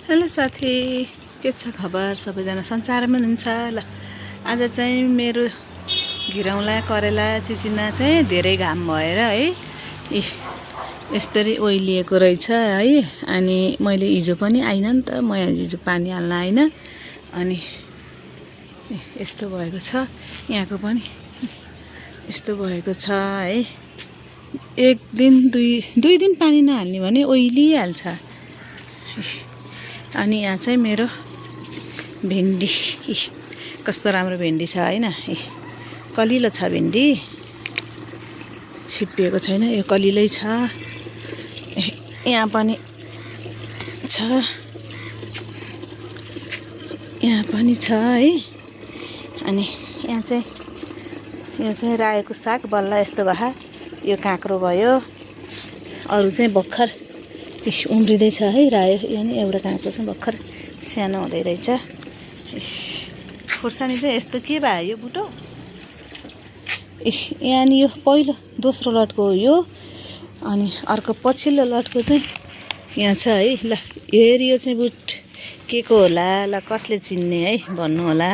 Hello साथी, के छ खबर? सबैजना संसारमा हुनुहुन्छ ल। आज चाहिँ मेरो घिरौँला करेला चिचिना चाहिँ धेरै घाम भएर है यसरी ओइलिएको रहेछ है। अनि मैले हिजो पनि आइन नि त, म हिजो पानी हाल्न आइन। अनि यस्तो भएको छ, यहाँको पनि यस्तो भएको छ है। एक दिन दुई दिन पानी नहाल्ने भने ओइलिहाल्छ। अनि यहाँ चाहिँ मेरो भेन्डी, कस्तो राम्रो भेन्डी छ हैन। कलिलो छ भेन्डी, छिप्पिएको छैन, यो कलिलै छ। यहाँ पनि छ, यहाँ पनि छ है। अनि यहाँ चाहिँ यो चाहिँ रायोको साग बल्ल यस्तो भए, यो काँक्रो भयो। अरू चाहिँ भर्खर उम्रिँदैछ है रायो। यहाँ एउटा काँक्रो चाहिँ भर्खर सानो हुँदै रहेछ। खुर्सानी चाहिँ यस्तो के भयो यो बुटो? यहाँ नि यो पहिलो दोस्रो लटको हो यो। अनि अर्को पछिल्लो लटको चाहिँ यहाँ छ है। ल हेरी यो चाहिँ बुट के को होला, ल कसले चिन्ने है भन्नु होला।